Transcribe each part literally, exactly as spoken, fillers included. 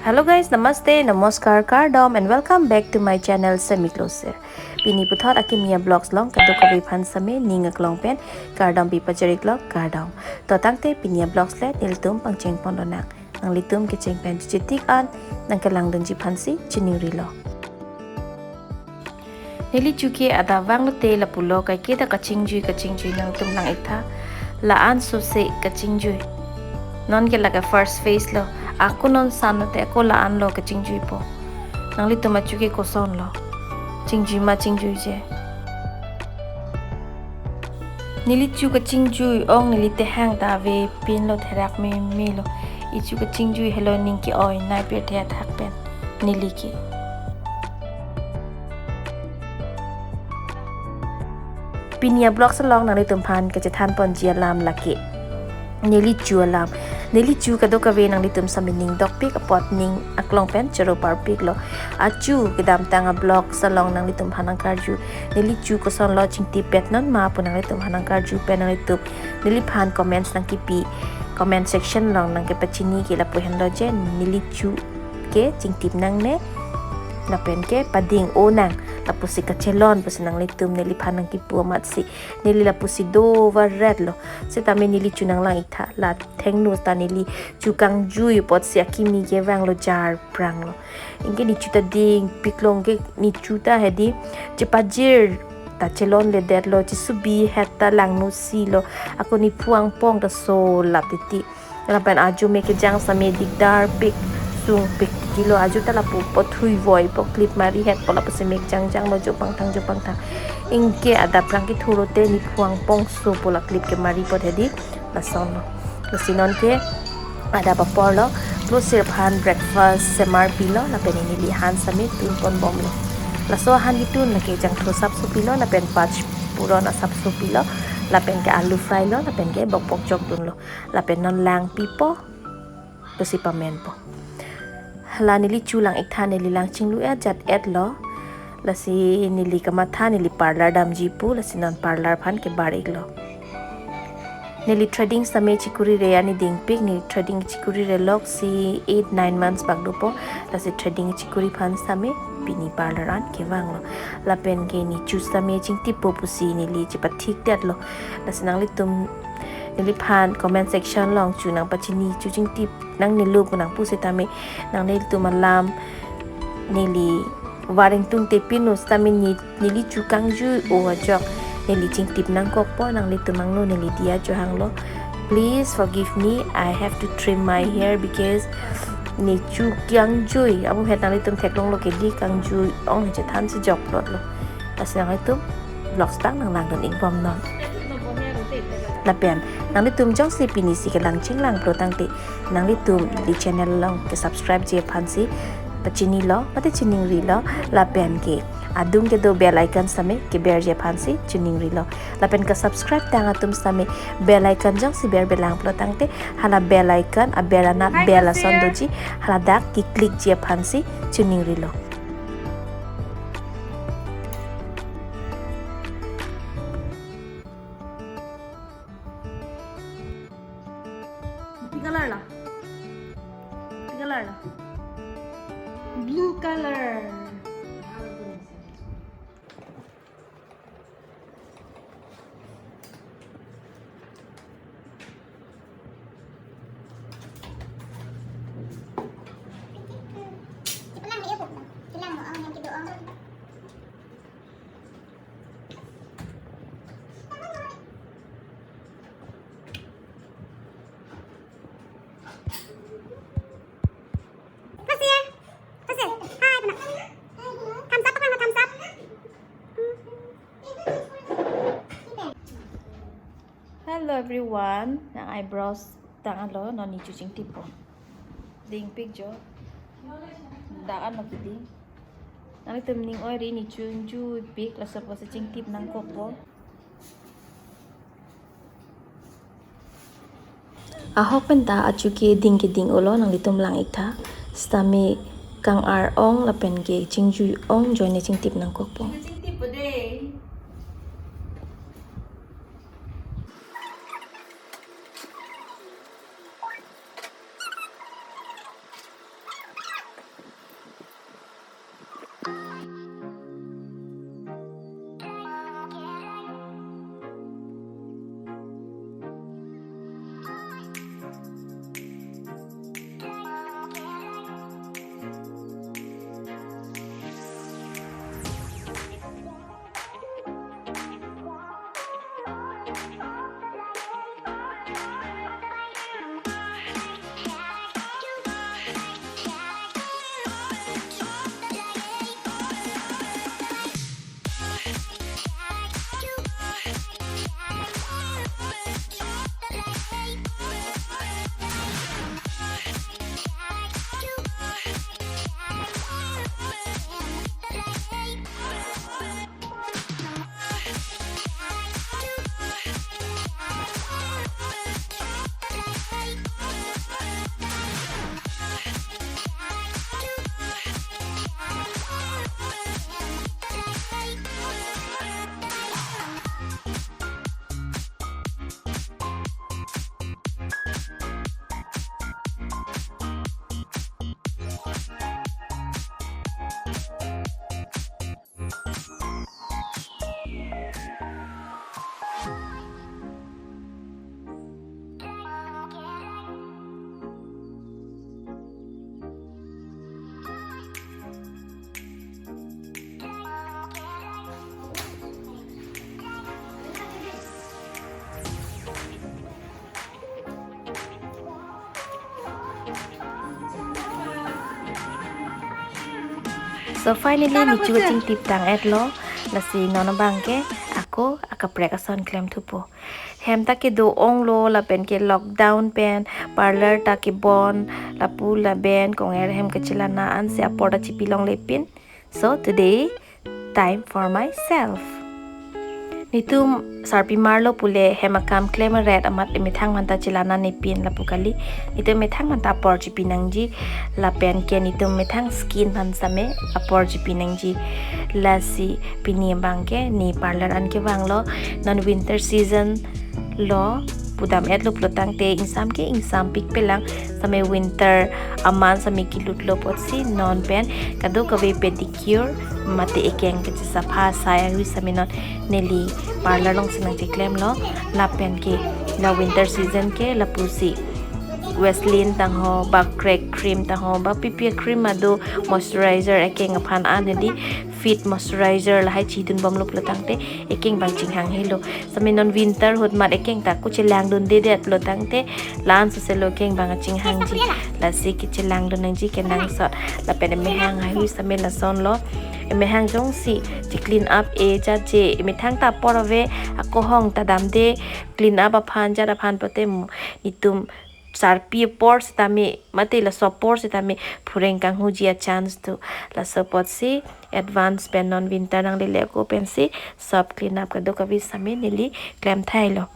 Hello guys, namaste, namaskar, kardom and welcome back to my channel Semi Closer. Pini puthot akimi a-vlogs along kadokave aphan sitame ning aklong pen kardom pi pajir iklo, kardom. To tangte pini a-vlogs le nelitum pangcheng pon lonang. Nanglitum kecheng pen chichitik an nangkelangdunji aphansi chiningrilo. Neli chu ke adap vanglote lapulo, kaike ta kachingjui kachingjui nangtum lang-ik tha. La-an sose kachingjui. Non ke lake first phase lo. Ako non san lote ako la-an lo kachingjuipo. Nanglitum achu ke koson lo? Chingjui ma chingjuije? Neli chu kachingjui ong, neli tehang ta avepinlo, therak meme lo. Ichu kachingjui helo, ning ke-oi nai pirthe athak pen neli ke. Pini a-vlogs along nanglitum aphan kachethan ponji alam lake neli chu alam. Neli chu kadokave nanglitum sitame ning dokpik apot ning aklong pen choro parpiklo. Achu kedamtang a-vlogs along nanglitum aphan nangkarju, neli chu koson lo, chingtip pet non ma pu nanglitum aphan nangkarju pen nanglitum neliphan comments nangkipi, comment section along nangkepachini ke lapu henlo je, neli chu ke chingtip nangne lapen ke pading-o nang, lapusi kachelon pusi nanglitum neliphan nangkipu amatsi neli lapusi dovaretlo. Sitame neli chu nanglang-ik tha. La thengno ta neli chu kangjui apotsi akimi ke vanglo, jar pranglo. Anke neli chu ta dingpiklo, anke neli chu ta hedi chepajir ta chelonledetlo, chesubi het ta langno silo. Ako neli phu angpong ta solap titi. Lapen ajo mek kejang sitame dikdarpik, sungpik titi lo. Ajo ta lapu pothui voipo, clip mari hetpo, lapusi mek jangjanglo, jo pangthang jo pangthang. Anke adap rang kethulote neli phu angpong sopo la clip kemari apot hedi. Lasonlo. Lasi non ke adap apor lo, Closer aphan breakfast semar pilo, lapen neli han sitame tun ponbomlo. Laso han ketun lake jangthu sapso pilo, lapen pach puron asapso pilo, lapen ke alu fry lo, lapen ke bokbok jokdunlo. Lapen non langpipo, pusi pamenpo. Hala neli chu lang-ik tha, neli lang chinglu ajat-et lo. Lasi neli kamatha, neli parlor damji pu, lasi non parlor aphan kebar-iklo. Neli threading sitame chikurire ani dingpik, neli threading chikurire loksi eight nine months bak dopo. Lasi threading chikuri aphan sitame pini parlor an kevanglo. Lapen ke neli chu sitame chingtippo pusi neli chepathikdetlo. Lasi nanglitum neliphan comment section along chu nangpachini, chu chingtip nangnelo pu nangpu sitame nanglitum alam neli var ingtungte pino sitame ne-, neli chu kangjui-o ajok neli chingtip nangkokpo, nanglitum angno neli diya chohanglo. Please forgive me, I have to trim my hair because neli chu kangjui. Amu het nanglitum theklonglo ke di kangjui ong chethansi jokplotlo. Lasi nanglitum vlogs tang nanglangdun-ikbomnon. Lapen nanglitum jongsi pinisi kelang chinglangplo tangte nanglitum neli channel along kesubscribeji aphansi pachinilo, mate chiningrilo, lapen ke adung kedo bell icon sitame keberji aphansi chiningrilo. Lapen kesubscribe tang atum sitame bell icon jongsi berbe langplo tangte hala bell icon aber anat Hi, bell ason Kasir. Doji, haladak keclickji aphansi chiningrilo. Pink color la? Pink color la? Blue color. Kasih ya? Kasih. Hai, pernah. Thumbs up, apa, thumbs up? Hello everyone, nang eyebrows tanglo, non neli chu chingtippo. Dingpik jo. Dak ano kiding. Nanglitum ning oiri, neli chu kangjui pik, laso apotsi chingtip nangkokpo. Ahok penta achu ke ding keding-olo, nanglitum lang-ik tha. Sitame kang-ar ong lapen ke chingjui ong ajoine chingtip nangkokpo. So finally nichu kachingtip tang-etlo, lasi non abangke ako akaprek ason klemthupo. Hem ta kedo-onglo lapen ke lockdown pen parlour ta kebon, lapu laben konger hem kachelana ansi apor ta chipilonglepin. So today, time for myself. Nitum sarpi marlo pule hem akam klem ret amat emethang aphanta chelananepin lapu kali. Nitum methang aphanta apor chipi nangji lapen ke nitum methang skin aphan same apor chipi nangji. Lasi pini abangke ne parlour an kevanglo, non winter season lo, pudam-etlo pulotangte ingsam ke ingsampikpelang, same winter aman same kelutlo apotsi non pen kadokave pedicure mate ekeng kachesapha asai ahui same non neli parlour alongsi nangcheklemlo. Lapen ke la winter season ke lapusi Vaseline tangho ba crack cream tangho ba P P A cream ado, moisturizer ekeng aphan an hedi, feet moisturizer lahai chidunbomlo pulotangte ekeng abang chinghanghelo. Same non winter ahut mat ekeng ta kachelangdundedetlo tangte la-an soselo ekeng abang chinghangji. Lasi kachelangdun nangji kenangsot. Lapen emehang ahui same lasonlo. Emehang jongsi che-clean up-e jat je, emethang ta apor ave, akohong ta damde, clean up aphan jat aphan pote mu nitum sarpi apor sitame mate laso apor sitame phureng kanghuji achance do. Laso apotsi advance pen non winter nanglele ako pensi sob clean up kadokave same neli klemthailo.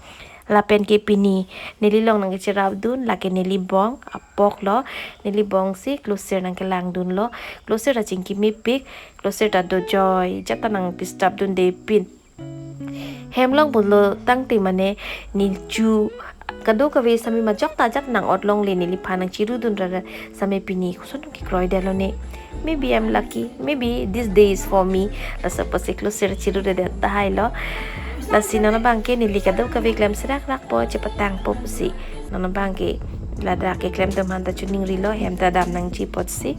Lapen ke pini neli along nangkecherapdun lake neli bong apoklo. Neli bongsi klosir nangkelangdunlo. Klosir ta chingkimepik, klosir ta dojoi, jat ta nang disturb dundepin. Hem along pulotangte mane nichu kadokave same majok ta jat nang-otlongle, neliphan nangchirudun rara same pini koson kekroidetlo ne. Maybe I'm lucky, maybe this day is for me. Laso apotsi klosir chirudedet tahailo. Lasi non abangke neli kadokave klem serakrakpo, chepatangpo pusi. Non abangke ladak keklem atum aphanta chuningrilo, hem ta dam nangji apotsi.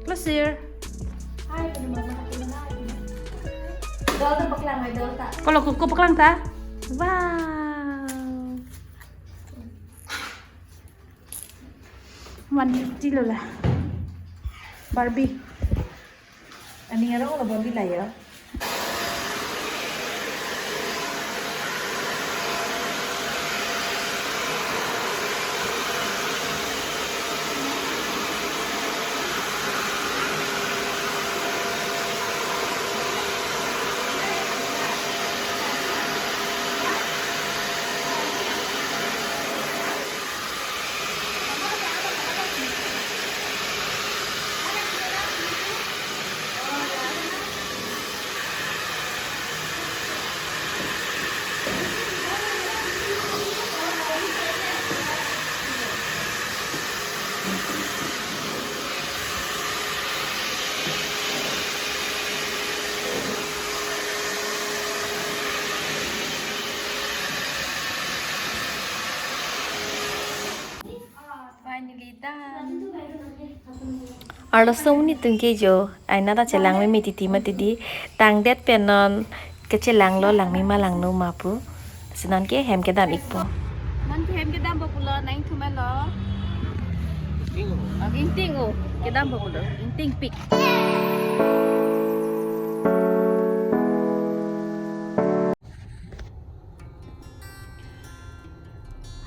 Close here. Dol ta paklang, dol ta. Kalau kuku paklang ta? Wow. One fifty lo la. Barbie. Aning arong lo Barbie la ya. Finally done. Arloso monit atum ke jo, aina ta chelang meme titi mati di, tangdet pen non kechelanglo, langme ma langno ma pu. Si non ke hem kedam-ikpo. Non ke hem kedampo pulo, nangthu melo. Ingting o, kedampo pulo, ingtingpik.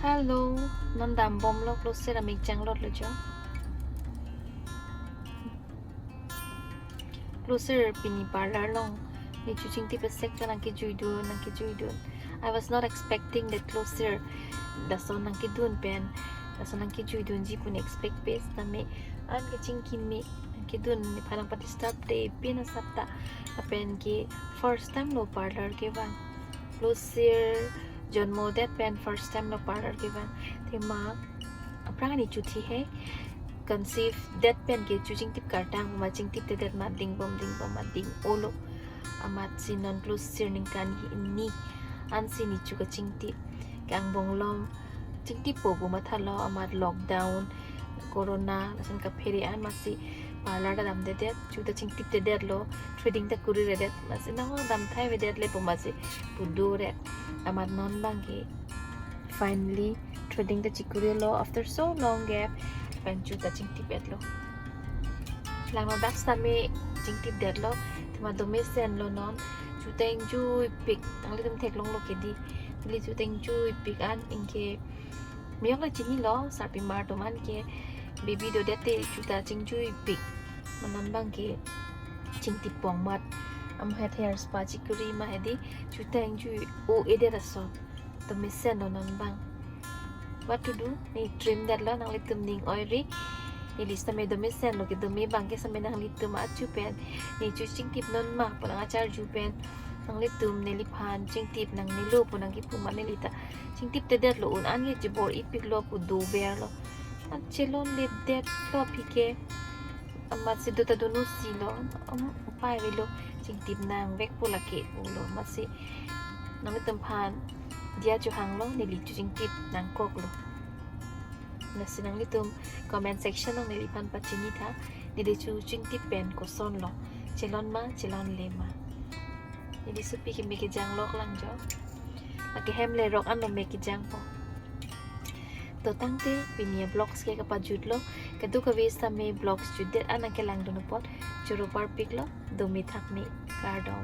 Hello, non dambomlo, klosir amik janglotlo jo. Klosir pini parlour along nichu chingtip asek ta nangkejuidun, nangkejuidun. I was not expecting that klosir lason nangkedun pen, lason nangkejuidunji pu ne-expect-pe sitame an kachingkime nangkedun, nephan nangpa-disturb-de pin asap ta. Lapen ke first time lo parlour kevang. Klosir jonmodet pen first time lo parlour kevang. Athema aphrang ani chuthi he, conceive det pen ke chu chingtip kartang ma, chingtip te det ma, ding bom ding bom ma, ding olo. Amatsi non plus sir ningkan hini ansi ne chu kachingtip. Ke angbong along chingtippo pu mathalo, amat lockdown, corona, lason kaphere an, amatsi parlor ta damde det, chu ta chingtip te detlo, threading ta kuri re det, amatsi nang dam thai ve det le pu amatsi pudo re. Amat non bang ke finally threading ta chikurilo after so long gap, pen chu ta chingtip etlo. Langno dak sitame chingtip detlo, athema do mesenlo non, chu ta ingjuipik, nanglitum theklonglo ke di, neli chu ta ingjuipik an, anke me-ok le chinilo, sarpimar atum an ke baby dodet te chu ta chingjuipik. Ma non bang ke chingtip pon amat, amat hair spa chikuri ma hedi, chu ta ingjui-o-e det ason. Do mesenlo non bang. What to do? Ne trim detlo, nanglitum ning oiri. Neli sitame do mesenlo, ke do me bang ke sitame nanglitum achu pen, ne chu chingtip non ma pu nang acharju pen, nanglitum neliphan chingtip nangnelo pu nang kipu ma, neli ta chingtip te detlo, un an ke chibor-ipiklo pu doverlo. An chelonle detlo aphi ke. Amatsi do ta dono silo, um, upai avelo, chingtip nangvekpo lake pulo, amatsi nanglitum aphan diya chohanglo, neli chu chingtip nangkoklo. Lasi nanglitum comment section along neliphan pachini tha, neli chu chingtip pen kosonlo, chelon ma, chelonle ma. Neli sopi ke me kejang lok lang jo. Lake hem le rok anlo me kejangpo. To tangte pini a-vlogs ke kapajutlo, kadokave sitame vlogs jutdet an nangkelangdun apot choro parpiklo, do me thak me, kardom.